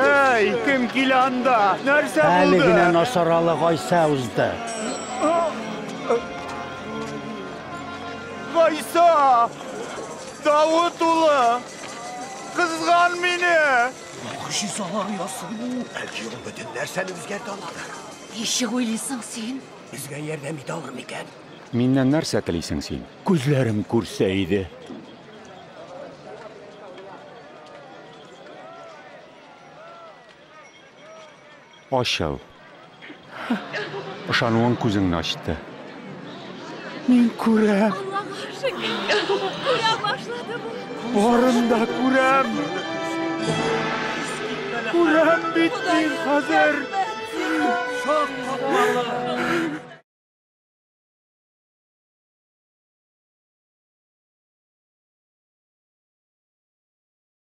Әй, кем килә анда? Нәрсә Әле булды? генә Насаралы Гайсә узды. Гайса! Давыт улы! Кызган мине! Могҗизалар ясый бу. Бәлки ул бөтен нәрсәне үзгәртә аладыр. Ничек уйлыйсың син? Безгә ярдәм итә алыр микән? Миннән нәрсә телисең син? Күзләрем күрсә иде. Ачыл. Ышануың күзеңне ачты. Мин күрәм. Аллага шөкер. Күрә башлады бу. Барын да күрәм. Күрәм бит мин хәзер. Шаккатмалы.